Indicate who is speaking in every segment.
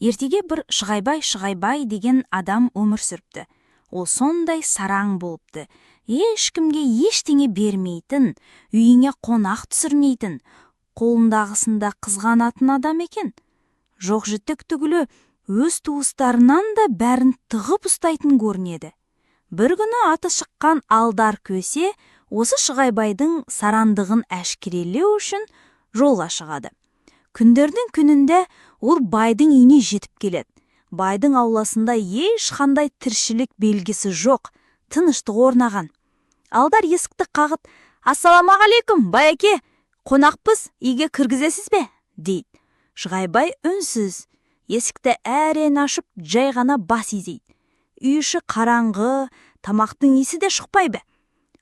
Speaker 1: Ертеге бір Шығайбай Шығайбай деген адам өмір сүріпті. Ол сондай сараң болыпты. Ешкімге ештеңе бермейтін, үйіне қонақ түсірмейтін, қолындағысын да қызғанатын адам екен. Жоқ-жітік түгілі өз туыстарынан да бәрін тығып ұстайтын көрінеді. Бір күні аты шыққан Алдар Көсе осы Шығайбайдың сарандығын әшкерелеу үшін жолға шығады. Күндердің күнінде ол байдың үйіне жетіп келеді. Байдың ауласында ешқандай тіршілік белгісі жоқ, тыныштық орнаған. Алдар есікті қағып: «Ассалаумағалейкум, байеке, қонақпыз, үйге кіргізесіз бе?» – дейді. Шығайбай үнсіз, есікті әрең ашып, жай ғана бас изейді. Үй іші қараңғы, тамақтың иісі де шықпайды.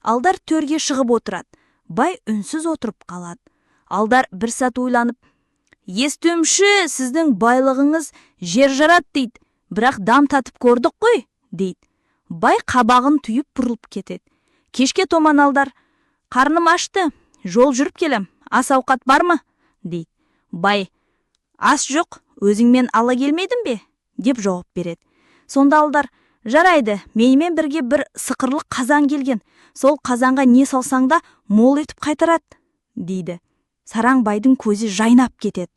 Speaker 1: Алдар төрге шығып отырады. Бай үнсіз отырып қалады. Алдар бір сәт ойланып: «Естуімше, сіздің байлығыңыз жер жарады дейді, бірақ дәм татып көрдік қой», – дейді. Бай қабағын түйіп, бұрылып кетеді. Кешке таман Алдар: «Қарным ашты, жол жүріп келем, ас ауқат бар ма?» – дейді. Бай: «Ас жоқ, өзіңмен ала келмедің бе?» – деп жауап береді. Сонда Алдар: «Жарайды, менімен бірге бір сықырлы қазан келген, сол қазанға не салсаң да, мол етіп қайтарады», – дейді. Сараң байдың көзі жайнап кетеді.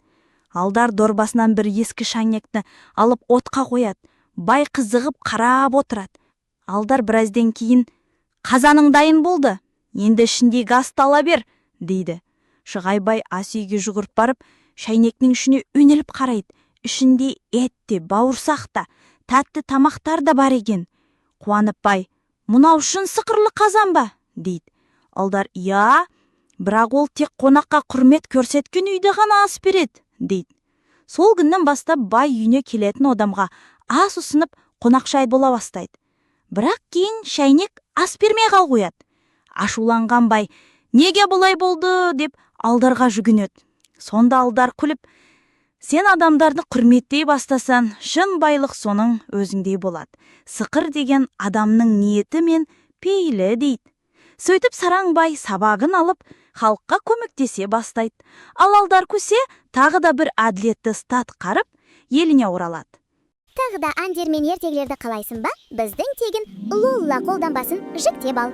Speaker 1: Алдар дорбасынан бір ескі шайнекті алып, отқа қояды. Бай қызығып қарап отырады. Алдар біраздан кейін: «Қазаның дайын болды, енді ішіндегі асты ала бер», – дейді. Шығайбай ас үйге жүгіріп барып, шайнектің ішіне үңіліп қарайды. Ішінде ет те, бауырсақ та, тәтті тамақтар да бар екен. Қуанып бай: «Мынау шын сықырлы қазан ба?» – дейді. Алдар: «Иә, бірақ ол тек қонаққа құрмет көрсеткен үйде ғана ас береді», – дейді. Сол күннен бастап бай үйіне келетін адамға ас ұсынып, қонақжай бола бастайды. Бірақ кейін шайнек ас бермей қал қояды. Ашуланған бай: «Неге бұлай болды?» – деп Алдарға жүгінеді. Сонда Алдар күліп: «Сен адамдарды құрметтей бастасаң, шын байлық соның өзіңдей болады. Сықыр деген адамның ниеті мен пейілі», – дейді. Сөйтіп, сараң бай сабағын алып, халыққа көмектесе бастайды. Ал Алдар Көсе тағы да бір әділетті істі атқарып, еліне оралады.
Speaker 2: Тағы да әндер мен ертегілерді қалайсың ба? Біздің тегін Лолла қолданбасын жүктеп ал.